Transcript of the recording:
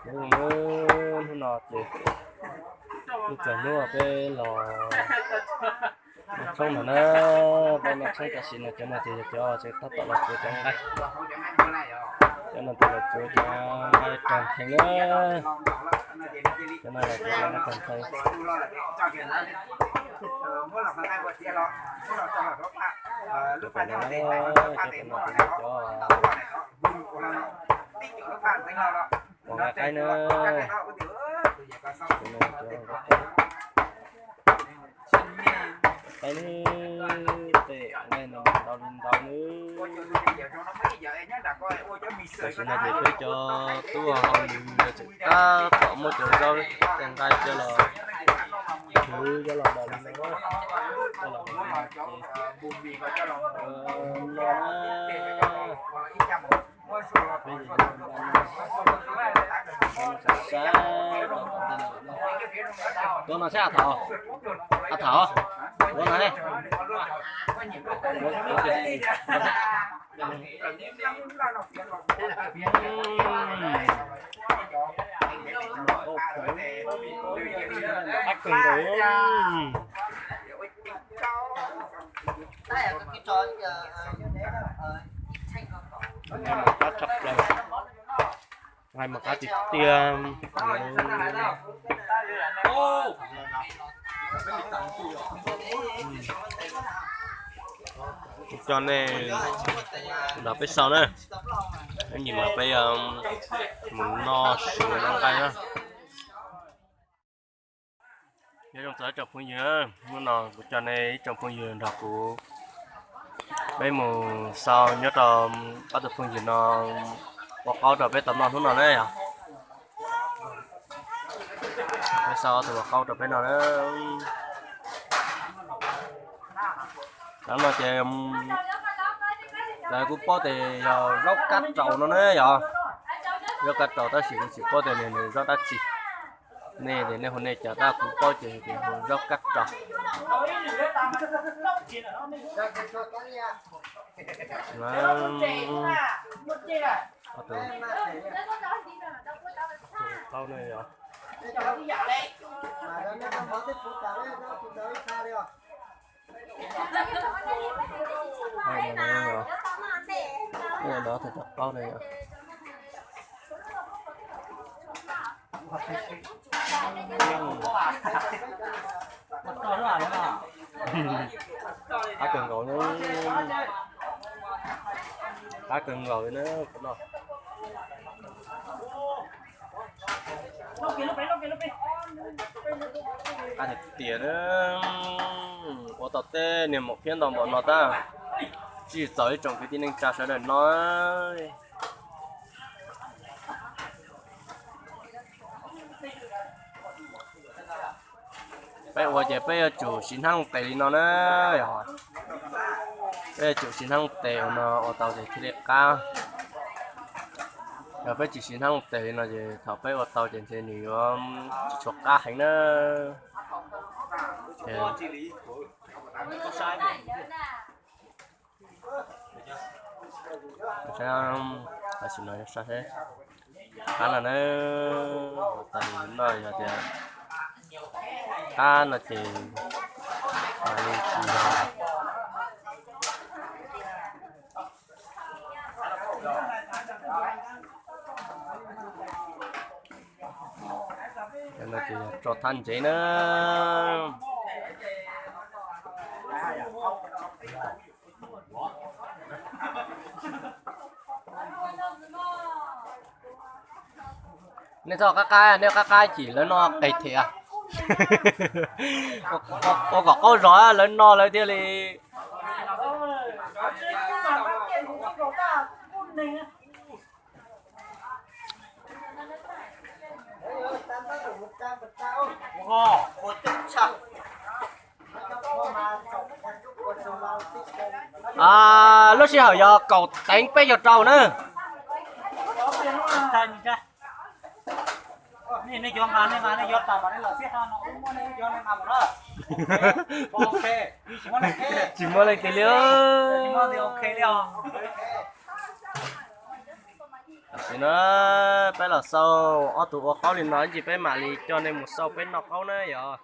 Hnub no ces ib txog hnub peb los noj tshoob ntag na, peb noj tshoob tam sim no cov no ces yog cov tseem tab tom los tsuav cov nqaij. Cov no ces los tsuav cov nqaij kawg ntheev na, cov no los tsuav cov nqaij kawg ntheev. Cov tom no, cov tom no ces yog cov pom nqaij qaib na. Qaib ne, tej nqaij no ntau li ntau ne. Tam sim no ces peb cov tub hauj lwm tseem tab tom muab cov zaub tej nqaij coj los khwv coj los noj li no, coj los noj li no ces no na. Tuav no saib, a Thaum, a Thaum, tuav no ne. Qab kawg nkaus. Qab tshaj plaws, nqaij mas qab tiag tiag. Kuv coj nej nrog peb xauj na, ib ntsis mas peb mus noj su noj nqaij na. Nyob zoo txog ib tsoom phooj ywg, hnub no kuv coj nej ib tsoom phooj ywg nrog kuv peb mus xauj nyob rau ob tug phooj ywg no ua qaub rau peb tau noj hnub no na yog. Peb xauj ob tug ua qaub rau peb noj na. Tam no ces kuv paub tias yog zaub kab raus no na yog. Zaub kab raus tab sis kuv tsis paub tias nws nws zaub dab tsi. Nej ces nej hu nej cas, tab kuv paub ces tias hu zaub kab raus. Qaub ne yog. Qaub ne yog. Qab kawg nkaus, qab kawg nkaus li na. Qab tiag tiag na. Ua tau tej niag maum phiab ntau npaum no tab, tsis txaus ib tsoom kwv tij neej tsa sawv daws no. Peb ua ces peb yuav tsum siv hnab looj tes li no na. Peb yuav tsum siv hnab looj tes ua no ua tau ces thiaj li qab. Yog peb tsis siv hnab looj tes li no ces thaum peb ua tau ces ntshe nws yuav tsis tshua qab heev na. Tam sim no saib seb qab no na, tas no yog tias qab no ces mam li tsis yog. Cov no ces yog tso thab ntsev na. Nej txhob qab qab, nej qab qab chim lawv noj qes them. Ua kom qaub zog lawv noj lawv thiaj li. Lub sij hawm yog kaum teev peb caug rau na. Tsis muaj leej twg li. Tam sim no Peb los xaus, ob tug ua qaub li no ib ntsis peb mam li coj nej mus xaus peb noj qaub na yog.